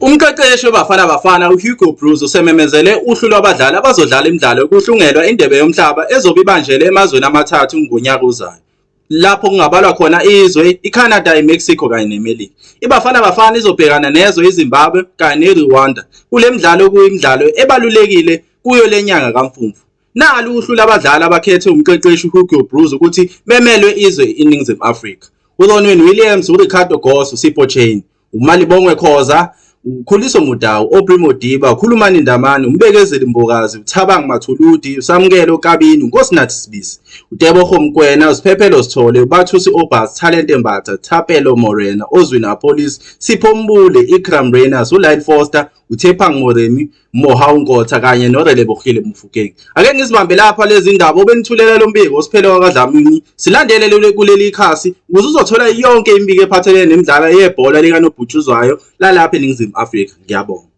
Umqeqeshi weBafana Bafana uHugo Broos usememezele uhlu lwabadlali abazodlala imidlalo yokuhlungelwa iNdebe yoMhlaba ezobe ibanjelwe emazweni amathathu ngonyaka ozayo. Lapho kungabalwa khona izwe iCanada, iMexico kanye neMelika. IBafana Bafana izobhekana nezwe iZimbabwe kanye neRwanda kule midlalo okuyimidlalo ebalulekile kuyo le nyanga kaMfumfu. Nalu uhlu labadlali abakhethwe umqeqeshi uHugo Broos ukuthi bemelwe izwe iNingizimu Afrika. URonwen Williams, uRicardo Goss, uSipho Chaine, uMalibongwe Khoza, uKhuliso Mudau, Aubrey Modiba, uKhulumani Ndamane, uMbekezeli Mbokazi, uThabang Mathuludi, uSamukelo Kabini, uNkosinathi Sibisi, uTebogo Mokoena, uSiphephelo Sithole, uBathusi Obas, Thalente Mbatha, Thapelo Morena, Oswin Appollis, Sipho Mbule, Iqraam Rayners, uLyle Foster, uTshepang Moremi, Mohau Nkota kanye noRelebohile Mofokeng. Ake ngizibambe lapha lezi ndaba obenithulela lo mbiko uSiphele wakaDlamini. Silandele kuleli khasi ukuze uzothola yonke imibiko ephathelene nemidlalo yebhola likanobhutshuzwayo lalapha eNingizimu Afrika. Ngiyabonga.